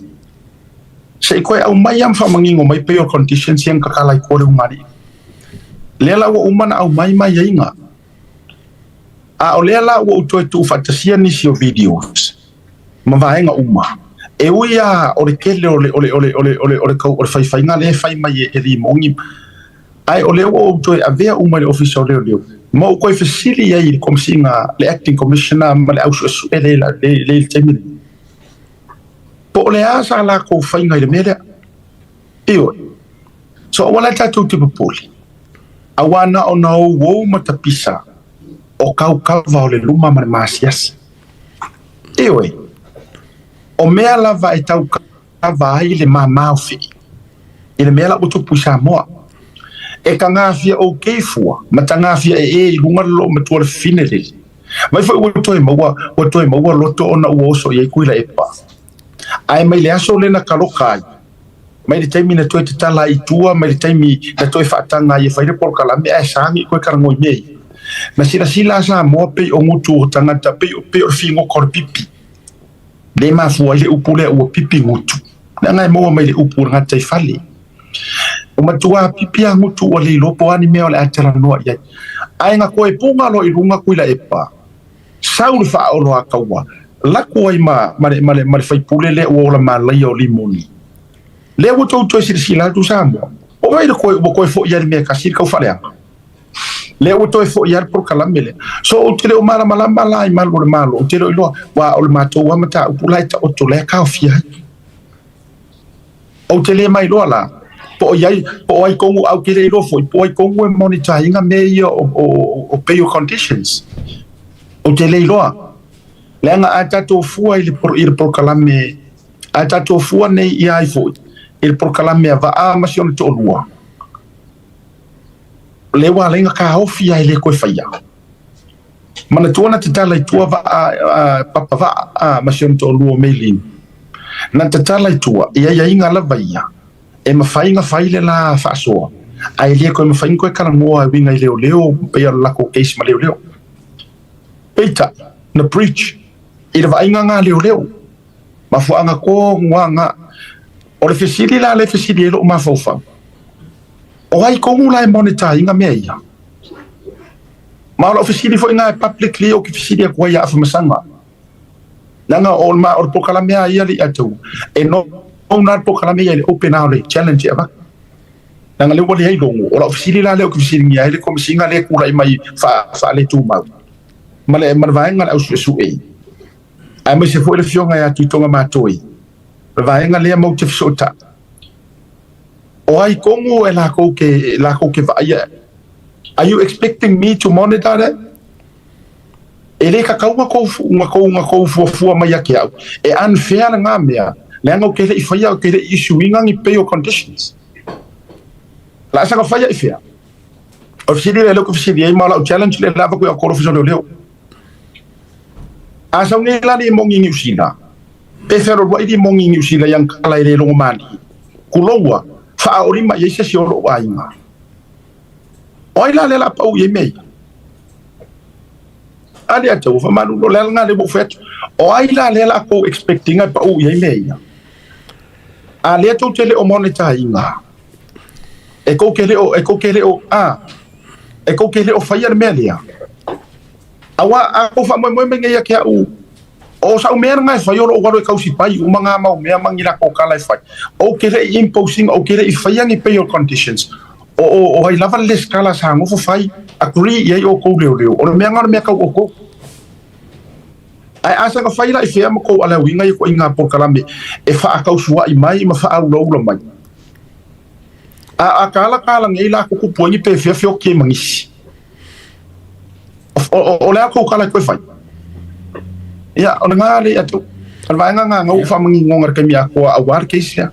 Se i toe aumai lava ma faamanino mai bail conditions ia na tatala ai tua le ulugalii. Lea la ua uma ona aumai ma aiaiga. A o lea la ua ou toe tuufaatasia nisi o videos ma vaega uma, e ui lava o le tele o le, o le, o le, o le, o le, o le, o le faifaiga lea e fai mai e Limoni, ae o lea ua ou toe avea uma i le Ofisa o Leoleo, ma ou toe fesili ai i le Komesina, le Acting Commissioner ma le au suesue lea e i le taimi lenei, po o le a sa latou faiga i le mea lea. Ioe. So aua la tatou te popole, aua na ona ouou ma tapisa o kaukava o le luma ma le maasiasi. Ioe. O mea lava e taukava ai le mama o fii i le mea la ua tupu i Samoa. E tagafia okay fua ma tagafia ee i luga le loomatua le fafine lele. Mai foi ua toe maua, ua toe maua loto ona ua oso i ai Tuilaepa. Ae mai le aso lea na taloka ai, mai le taimi na toe tatala ai i tua, mai le taimi na toe faataga ai e fai le polokalame ae sagi koe talanoa i mea ia. Na silasila a Samoa pei o gutu o tagata, pei, pei o le figota o le pipi. Le mafua ai le upu lea ua pipi gutu. Leaga e maua mai le upu o le gataifale. Ua matua pipi a gutu ua le iloa po o a ni mea o le a talanoa i ai. Ae na toe puga loa i luga Tuilaepa, sau le faaolo a taua, laku ai ma, ma le, ma le, ma le faipule lea ua ola malaia o Limoni. Lea ua tou toe silasila atu Samoa, o ai le koe ua toe foi ai le mea e tasi le tau faaleaga. Lea ua toe foi ai le polokalame lea. So ou te le o malamalama la i malu o le Malo, ou te le o iloa, aua o le matou lava mataupu la e taoto lea e taofia ai. Ou te le mailoa la, po o i ai, po o ai tonu, a ou te le iloa foi, po o ai tonu e monitor ina mea ia o, o, o bail conditions. Ou te le iloa. Leaga a tatou fua i le, i le polokalame, a tatou fua nei ia ai foi, i le polokalame a Vaa ma si ona toalua, lea ua ala ai ona taofi lava e le toe faia. Manatua na tatala i tua Vaa, Papa Vaa ma si ona toalua o Maylene. Na tatala i tua, i aiaiga lava ia, e mafai ona fai le la faasoa, ae le toe mafai ona toe talanoa e uiga i leoleo pei o le latou case ma leoleo. Peitai, na breach i le vaaiga nga leoleo. Mafuaaga tonu lava nga. O le fesili la lea e fesili ai lou mafaufau, o ai tonu la e monitor ina mea ia? Ma o lau fesili foi na e publicly ou te fesili atu ai ia Afamasaga. Leaga o le, o le polokalame lava ia le ia te e nou na le polokalame ia i le open lava o le challenge e avatu. Leaga lea ua leai logo. O lau fesili la lea ou te fesiligia ai le Komesina lea e tulai mai faaletumau ma le, ma le vaega o le au suesue, aemaise foi le afioga ia Tuitoga Matoi, le vaega lea matou te fesootai. O ai tonu e latou te, latou te vaaia? Are you expecting me to monitor that? E le tatau ona tou, ona tou, ona tou fuafua mai ia te au. E unfair lena mea, leaga ou te le i faia, ou te le i issue ina ni bail conditions. O le a saga faia i fea? O le fesili lea lea ou te fesili ai, ma o lau challenge lea lava avatu i au Ofisa o Leoleo. A sau nei la limoni i Niu Sila, pe fealualuai limoni i Niu Sila i ana tala e le logomalie, kuloua, faaolima i ai se isi o lou aiga. O ai la lea o le a pau i ai mea ia? A lea tau faamalulu, o le ala lena lea ua ou fai atu. O ai la lea o le a tou expect ina e pau i ai mea ia? A lea tou te le o monitor ina, e tou te le o, e tou te le o, a, e tou te le o faia le mea lea. Aua a tou faamoemoe mai nei ia te au, o sa'u mea lena e fai o lo'u alu e tausipai uma ngā mau mea ma ni latou tala e fai. Ou te le i imposing, ou te le i faia ni bail conditions. O, o, o ai lava le lesitala sa nofo fai, agree i ai outou leoleo. O le mea lena o le mea tau outou. Ae a saga fai la i fea ma tou alauiga ia koʻiga polokalame e faatausuaʻi mai ma faaulaula mai. A kala kala nei la kuku puangi pe fia fio ke mangisi. O le ako kala koe fai. Ia, o le ngā le atu. O le vaenga ngā ngau whamangi ngonga re kami akoa a war case lea.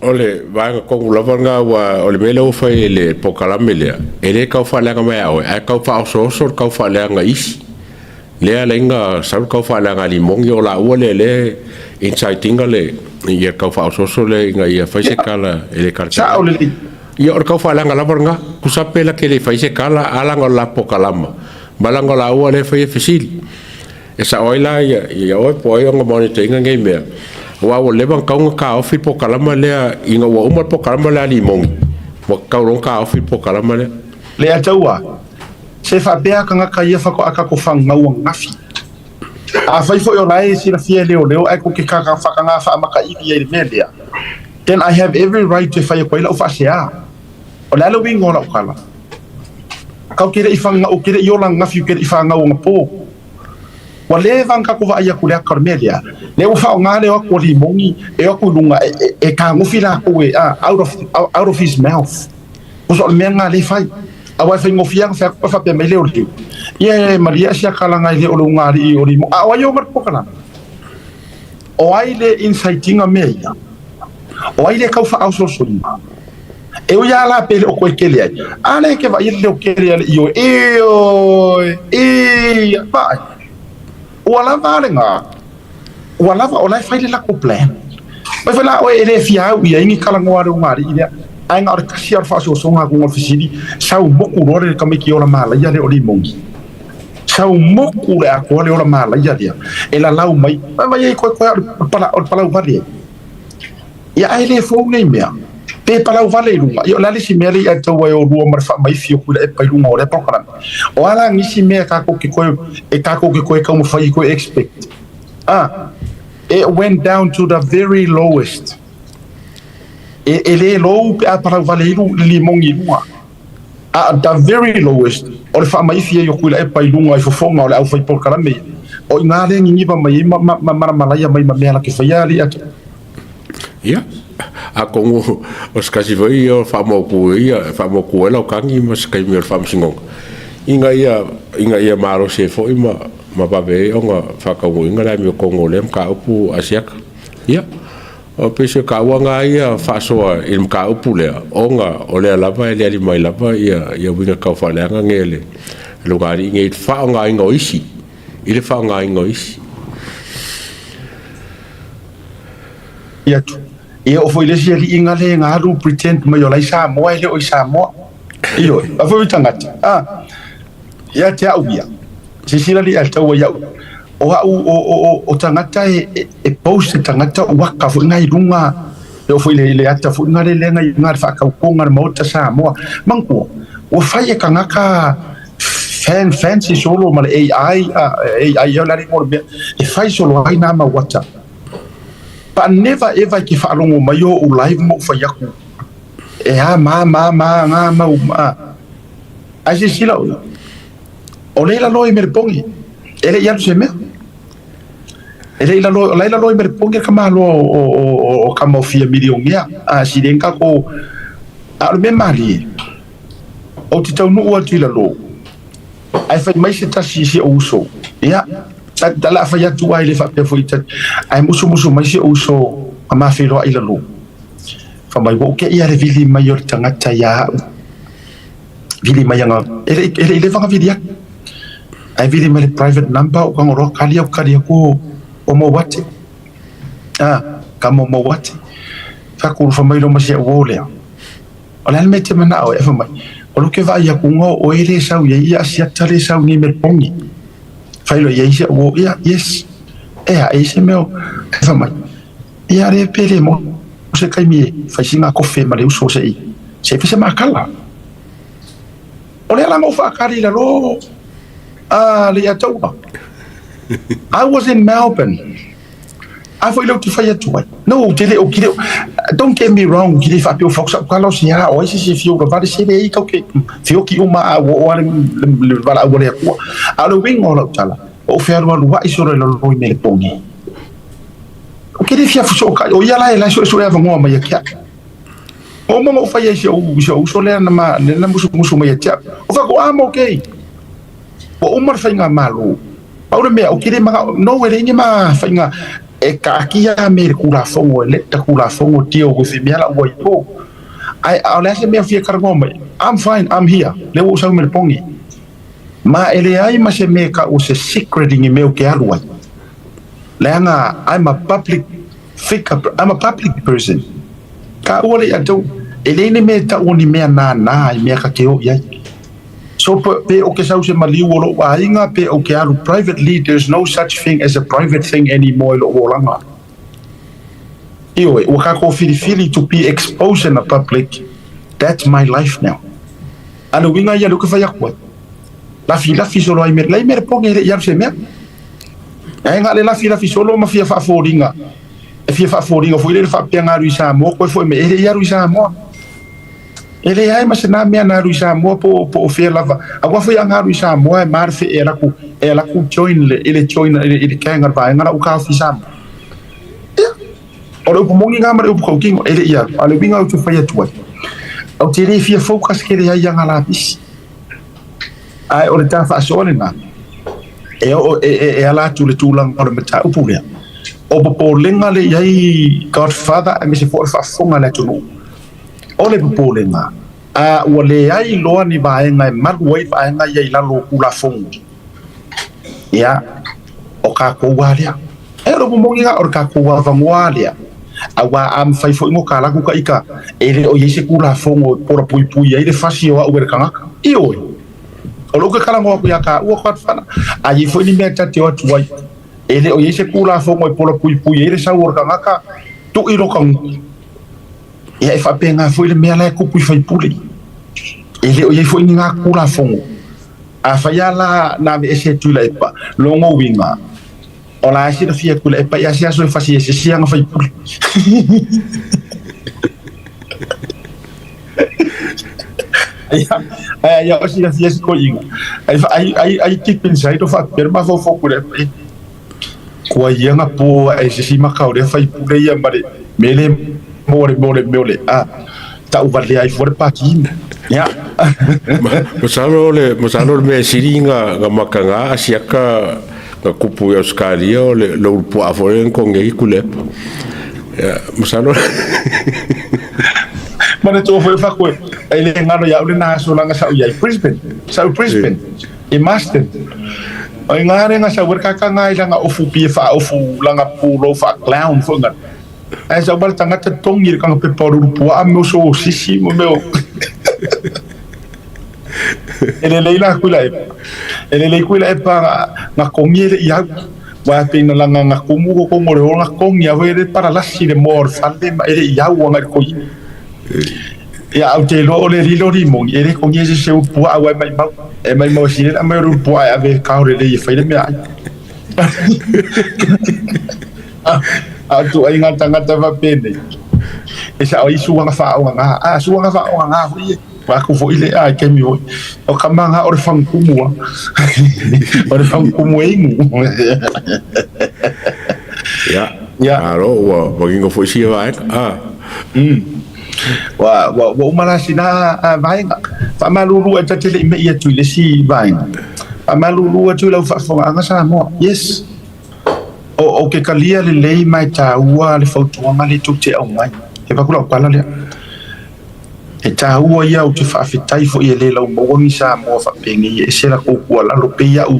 O le vaega kogu lava lena ua o le mea lea ua fai e le polokalame lea, e le tau faaleaga mai ia oe, ae tau faaosooso le tau faaleaga isi. Lea ala ai ona sau le tau faaleaga a Limogi o laua lea lea e incite-ina le ia tau faaosooso lea ina ia fai se tala e le talafeagai. Sao lelei. Ia o le tau faaleaga lava lena. Tusa pe la te le fai se tala, a laga o le la polokalama, ma laga o laua lea e faia fesili. E sao ai la ia oe po o ai ona monitor ina nei mea, aua ua leva ona tatau ona taofi le polokalama lea ina ua uma le polokalama lea a Limogi, ua tatau loa ona taofi le polokalama lea. Le ataua, se faapea tagata ia faatoa tatou fagau ananafi. Afai foi o la e silafia e leoleo ae tou te faataga faamataili ai i le mea lea, then I have every right e fai atu ai lau faasea. O le a le uiga o lau tala? Kau te le i fagau, te le i ola ananafi, te le i fanau anapo. Ua leva ona tatou vaai atu i le ata o le mea lea. Lea ua faaaoga le o atu o Limogi e o atu i luga e tagofi latou e out of, out of his mouth. Tusa o le mea lena lea e fai. Aua e faigofie lava ona fai atu faapea mai leoleo, ia e malie a sia kalaga e le o le ugaalii o Limogi. A o ai o ga le polokalame? O ai le incite-ina mea ia? O ai le tau faaososoina? E ui lava la pe le o koe kele ai, a lea ke vaai le leo kele a le ioe, ioe, ia, vaai. Ua lava a lena, ua lava o la e fai le latou plan. Mai foi la oe e le fia au i ai ni talanoa a le ugaalii lea, ae na o le tasi lava o le faasoasoga atu o le fesili, sau moku loa le tamaiti ola malaia lea o Limogi. Sau moku le atoa le ola malaia lea, e lalau mai, vai ai koe koe o le palau vale ai. Ia ae le fou nei mea. Pe palau vale i luga. Ia o le a le isi mea lea i ataua e olua ma le faamaifi o Tuilaepa i luga o lea polokalame? O a la nisi mea tatou te toe, e tatou te toe taumafai e toe expect? Ah, it went down to the very lowest. E, e le low pe a palau vale ai le limogi i luga. A the very lowest, o le faamaifi ai o Tuilaepa i luga i fofoga o le aufai polokalame ia. O i ina lea niniva mai ai ma, ma, ma malamalaia mai ma mea la te faia alii atu. Ia, atonu o se tasi foi ia o faamautu ia, e faamautu ai lau tagi ma se taimi o le faamasinoga, ina ia, ina ia malosi ai foi ma, ma vave ai ona faataunuuina le amiotonu o lea mataupu Asiata. Ia, o pei se taua na ia faasoa i le mataupu lea, ona o lea lava e aliali mai lava ia, ia uiga tau faaleaga nei a le lugalii nei i le faaaogaina o isi, i le faaaogaina o isi. Atu. Ia o foi le isi aliiga le na alu pretend mai o la i Samoa e le o i Samoa. Ioe, a foi tagata. Ah, ia te au ia. Sisila li a taua iau. O au o tagata e post e tagata waka foi ngai lunga e o foi le le ata foi ngai le ngai ngai whakaukonga le maota Samoa. Mangua, ua fai e kangaka fan fancy solo ma le AI, AI o la le mo le mea, e fai solo ai nā mau ata. But never ever ke whaalongo mai o u live mo whai aku. E a ma ma ma ngā mau ma. Ai se sila o. O leila loi me le pongi. E le i alu se mea. E le i lalo, o leila loi me le pongi ka malo o ka mau fia milionea. A si le nga ko a o le mea malie. O te taunuu atu i lalo. Ai fai mai se tasi si o uso. Ia, ta la fai atu ai le faapea foi ta. Ai musumusu mai si o uso a mawhiroa i lalo. Fa mai wo ke ia le vili mai o le tangata ia au. Vili mai anga, e le i le whanga vili atu. Ai vili mai le private number o kangoroa kali au kali aku o mo wate. Ah, ka mo mo wate. Whakuru fa mai lo masi au o lea. O le a le mea te manao e fa mai. O lo ke vai aku ngō o e le sau ia ia asiata le sau ni me pongi. Whai lo ia isi o ia, yes. E a e se meo, e fa mai. Ia re pere mo se kaimi e whai singa kofe ma le uso se i. Se i se makala. O le ala ngō whaakari la lo a le ia taua. I was in Melbourne. A foi leu te whai atu ai. No, te le o ki le, don't get me wrong, ki le whapeo whakusa o kala o se a, o ai se se fio ura vale se le i kau ke fio ki uma a o ale le vala au ale akua. A o le winga o lau tala, o whea alu alu wai soro e lalo i me le pongi. O ke le fia fuso o kai, o ia la e lai so e so e avangoa mai a kia. Ua uma ona ou faia i si ou, si ou uso lea na ma, lea na musumusu mai ia te au. Ou fai atu, I'm okay. Ua uma le faigamalo. Pau le mea, ou te le manao, no, e leai ni ma faiga e taatia a me le Tulafono e let the Tulafono deal with mea la ua i o. Ae a o le a se mea fia talanoa mai, I'm fine, I'm here. Lea ua ou sau i Meleponi. Ma e leai ma se mea e tau o se secret i ni mea ou te alu ai. Leaga I'm a public figure, I'm a public person. Taua le ia tou, e leai ni mea e tau o ni mea nānā i mea ka te o i ai. So pe o ke sau se maliu o lou aiga, pe o ke alu privately, there's no such thing as a private thing anymore i lou olaga. Ioe, ua tatou filifili to be exposed in the public, that's my life now. A le uiga ia lea ou te fai atu ai. Lafilafi solo ai me, lai me le poge e le i alu se mea. Ae na o le lafilafi solo ma fia faafoliga, e fia faafoliga foi lele faapea na alu i Samoa koe foi me e le i alu i Samoa. E leai ma se na mea na alu i Samoa po o fea lava. Aua foi a na alu i Samoa e ma le fe e ala atu, e ala atu join le, i le join i le, i le gang a le vaega la uka ofi i Samoa. Ia, o le upu moni na ma le upu tautino, e le i alu. A o le uiga ou te fai atu ai, ou te le fia focus tele ai ia nga lapisi. Ae o le ta faasoa lena, e oo, e, e, e ala atu i le tulaga o le mataupu lea. O popolega le i ai Godfather aemaise foi o le faafofoga a le atunuu. O le popolega, a ua leai loa ni vaega e malu ai vaega ia i lalo o Tulafono, ia, o tatou lava lea. E o le upu moni lava, o le tatou avanoa lava lea, aua a mafai foi ona ta alu atu ta ita, e le o i ai se Tulafono e polapuipui ai le fasi o au e le tagata. Ioe, o lea ou te talanoa atu ia taua Godfather, a i ai foi ni mea ta te o atu ai, e le o i ai se Tulafono e polapuipui ai le sau o le tagata, tui lota gutu. Ia e faapena foi le mea la e tupu i faipule. E le o i ai foi ni ngā Tulafono. Afai lava la na aveese e Tuilaepa, lona uiga, o la e silafia e Tuilaepa ia se aso e fasi ai se isi ana faipule. Ai ia o silafia se toeaina. Ai ai ai ai deep inside o faapea le mafaufau o Tuilaepa, e kua ia nga po ae se isi maka o lea faipule ia ma le mea le mo le mo le mea o le a tau valea ai fua le pati. Ia. Masalo le masalo le mea sili nga nga maka nga asiaka nga kupu i Australia o le le ulupuaa foi le konge i Tuilaepa. Ia masalo Manatua foi fa koe e le ngalo ia ule na aso langa sa i ai Brisbane. Sa Brisbane. I Marsden. O i ngā renga sa wer kaka ngā i langa ofu pia wha ofu langa pūlou wha clown fo nga. Ai sa wale tangata tongi le kanga pepa o rurupua a meo so sisi mo meo. E le leila kuila e. E le lei kuila e pa nga kongi e le i au. Wa pe ina langa nga kumu ko kongo le o nga kongi a le para lasi le moa o le fale ma e le i au anga i le koini. Ia au te iloa o le lilo limoni e le kongi e se se urupua aua e maimau. E maimau e sile a mai o le urupua e ave e kao lelei e fai le mea ai. A o ituaiga tagata faapenei, e sao ai suaga faaogagā. A suaga faaogagā foi ia. Ua aku foi le a i taimi foi. O ka maga o le fagukumu a. O le fagukumu e inu. Ia, Ia. malo ua manino foi sia vaega. A. Ua, ua, ua uma la sina a, vaega. Faamalulu e ta te le i mei atu i le isi vaega. Faamalulu atu i lau faafofogaaga Samoa. Yes. O, o ke kalia lelei ma e tāua le fautuaga lea tou te aumai. E avatu lau pala lea. E tāua ia ou te faafetai foi e le laumaua ni Samoa faapenei e ese latou tuualalo pei au,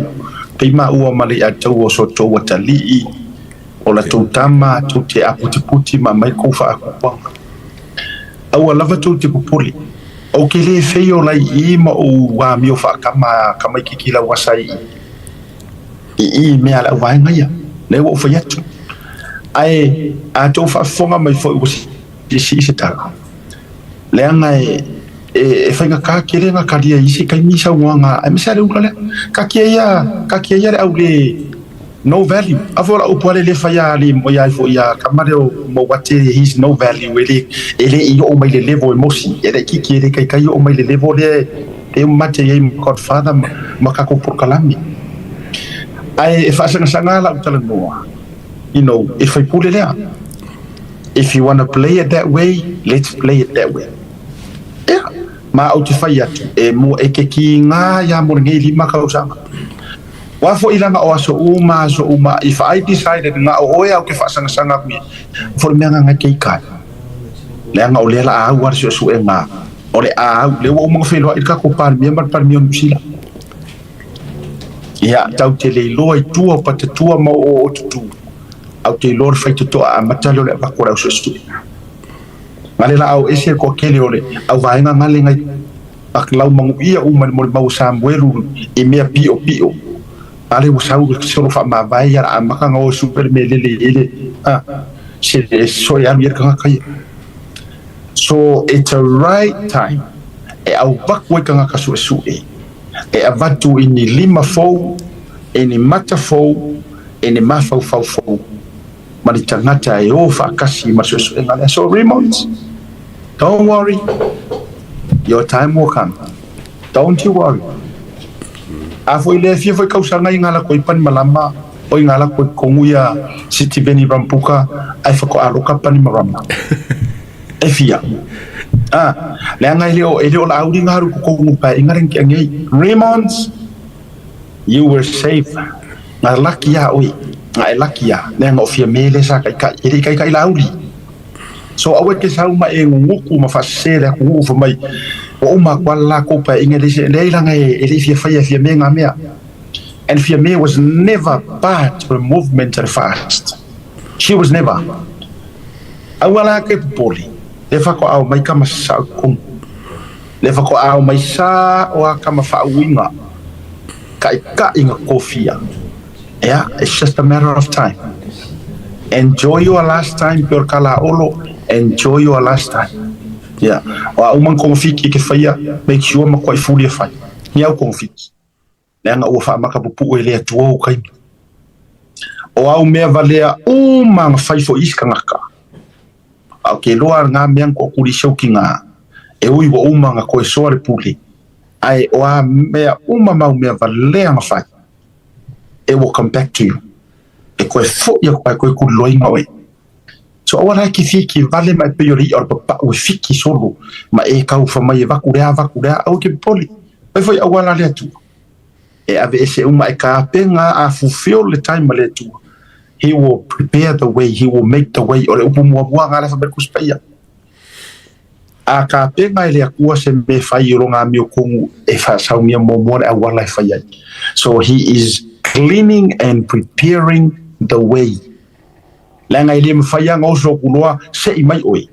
pei maua ma le Ataua o so outou atalii, o latou tama, tou te aputiputi ma aumai kou faatupuaga. Aua lava tou te popole. Ou te le fei o lai i ma ou amio faakama kamaititi lau asa i i i mea a le auvaega ia. Lea ua ou fai atu. Ae a tou faafofoga mai foi ua siisii se tala. Leaga e e faigata tele ona talia i isi taimi saunoaga aemaise lava le ula lea. Taatia ia, taatia ia le au le no value. A foi o lau upu lava lea e le fai a alii moe ai foi ia tama lea o Mouate he's no value e le e le i oo mai le level e mosi. E laitiiti e le taitai oo mai le level lea e mate ai ma Godfather ma ma tatou polokalame. Ae e faasagasagaga lau talanoa, you know, e faipule lea. If you wanna play it that way, let's play it that way. Ia, ma ou te fai atu, e mo e ke kiga ia mo lenei 5 tausaga. Ua foʻi laga o aso uma aso uma, if I decided na o oe au ke faasagasagaaku ia, fo le mea gaga ke ikai. Leaga o lea la au a le suesuega o le au, lea ua uma ona feiloai le tatou Palemia ma le Palemia o Niu Sila. Ia, tau te le iloa i tua o patatua ma o o tutu, au te iloa le faitotoa amata lea o le avatu o le au suesue. Gale la au ese le toatele o le au vaega gale ngai lau manuia uma i le molimau o Samuelu i mea piʻopiʻo. Ale ua sau le solo faamavae ia le amata ona o e sue le mea lele i le a se soe alu i ai le tagata ia. So it's a right time e avatu ai tagata suesue, e avatu i ni lima fou, i ni mata fou, i ni mafaufau fou ma ni tagata e o faatasi ma le suesuega lea. So Raymond, don't worry, your time will come. Don't you worry. A foʻi lea fia foi tausaga i ngā lako i pani malama o i ngā lako i kongu ia Sitiveni Rambuka ai whako aloka pani marama. E fia. Ah, leaga e le o la auli ngā ruku kongu pa ingaren ki angei. Raymond, you were safe. Ngā laki ia oi. Ngā e laki ia. Leaga o fia mele sa kai kai. E le kai kai la auli. So awe ke sau ma e nguku ma whasese le aku ngu mai. O uma kwa la ko pa inga le le ilanga e le fia fia fia me ngā mea. And Fiame was never part of the movement at first. She was never. Aua la ke popoli. Le whako au mai kama sa kong. Le whako au mai sa o a kama whaauinga. Kai ka inga kofia. Yeah, it's just a matter of time. Enjoy your last time, pure kala olo. Enjoy your last time. Yeah. O a umang kongo fiki ke whaia, make sure ma koi fuli e whai. Ni au kongo fiki. Leaga ua faamakapupuʻu e le Atua ou kaimi. O au mea valea uma ga fai foʻi isi tagata. A o ke loa gā mea na toʻatulisi au kigā, e ui ua uma na koe soa le pule, ae o a mea uma mau mea valea na fai, it will come back to you. E koe foʻi aku ai koe kuliloaina oe. So aua la e ke fiki vale ma e pei o le iʻa o le papaʻu e fiki solo ma e kau fa mai e vaku lea vaku lea aua ke popole. Fai foi auala le Atua. E ave ese uma e ka apenga a fulfill le time ma le Atua. He will prepare the way, he will make the way. O le upu muamua ngā le whamere kuspaia. A ka apenga e le Atua se me whai o ngā mio kongu e whasaungia muamua le auala e whai ai. So he is cleaning and preparing the way. Leaga e le mawhai anga oso kuloa se i mai oe.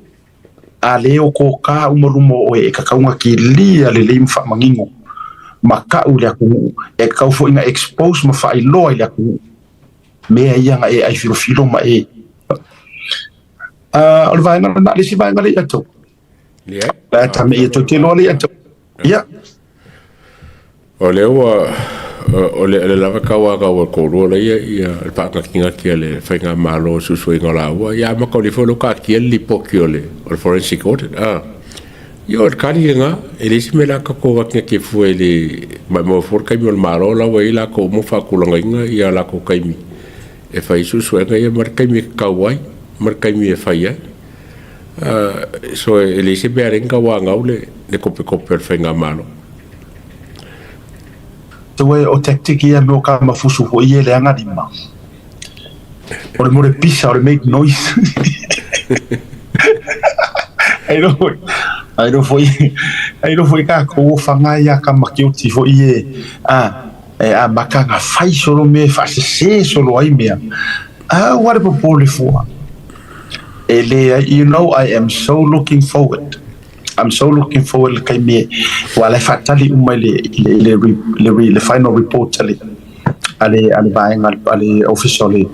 A le o ko ka umalumo oe e kakaunga ki lia le le mfa mangingo. Ma kau le aku e kau fo inga expose ma whai loa i le aku. Mea ia nga e ai filo filo ma e. O le vaenga na le si vaenga le ia tau. Ia. La ta me ia tau te loa le ia tau. Ia. O lea ua o le lava kau a kau ko lua le ia ia le paagatigati a le faigamalo susuiga o laua ia ma kauli foi lo kaatia le lipoti o le forensic audit a ia o le kali lena e le isi mea la tatou gatigati fua i le maimau fua le taimi o le malo la ua i ai latou uma faatulagaina ia latou taimi e fai suesuega ia ma le taimi e tatau ai ma le taimi e fai ai so e le isi mea lea tauagau le kopekope o le faigamalo. Te way o tactic ia no ka mafusu fo ia le anga lima. O le more pisa o le make noise. Ai no foi ka ko whanga ia ka makioti fo ie a e a makanga fai solo me fa se se solo ai mea. Ah, what a popole fua. E le, you know, I am so looking forward. I'm so looking forward le kaimi wa le fatali uma le final report ale vaenga ale official le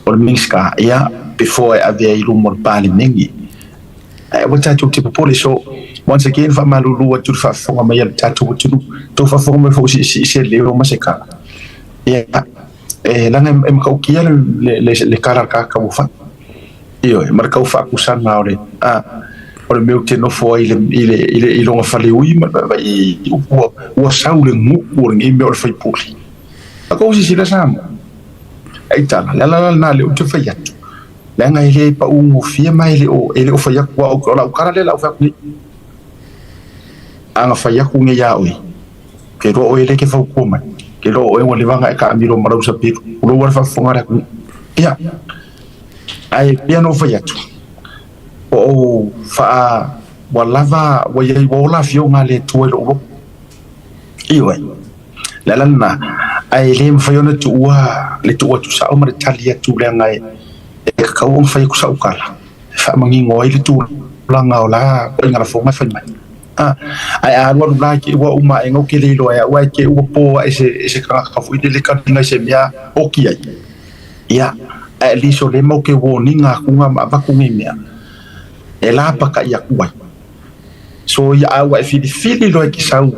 o le Minska ia before e ave ai luma o le Palemene. Ua tatou te popole. So once again, faamalulu atu le faafofoga mai a le tatou atunuu, tou faafofoga mai foi siisii se leo ma se kala ia e laga e matautia le kala kaka ua fai ioe ma le kau faakusaga o le a o le mea ou te nofo ai i loga faleui ma i ua sau le gu'u o lenei mea o le faipule a kou sisila Samoa ai tala le ala lena le ou te fai atu leaga e lē paʻugofie ma e le o fai atu au o lau kala lea lau fai atu nei. Aga fai aku nei ia oe, ke iloa oe e le ke fautua mai, ke iloa oe ua leva ona e taamilo ma lau sapilu, tulou lava le faafofoga a le atunuu. Ia, ae pei ona ou fai atu, ua ou faa, ua lava, ua i ai, ua ola afioga a le Atua i lou loto. Ioe, o le ala lena, ae le mafai ona tuua le tuu atu sao ma le tali atu leaga e tatau ona fai atu sau tala e faamanino ai le tulaga o la ituaiga lafoga e fai mai. A, ae a alualu la i te i ua uma ae ou te le iloa e au ae te i ua po ae se, se tagata foi lele taliga i se mea oti ai. Ia, ae at least o lea matou te warning atu ma avatu nei mea e lapatai atu ai. So ia a ua e filifili loa e te sau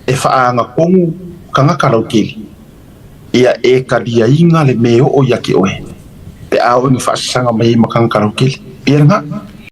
e faagatonu tagata lautele, ia e taliaina le me oo ia te oe pe a oo ina faasasaga mai ai ma tagata lautele. Ia lena.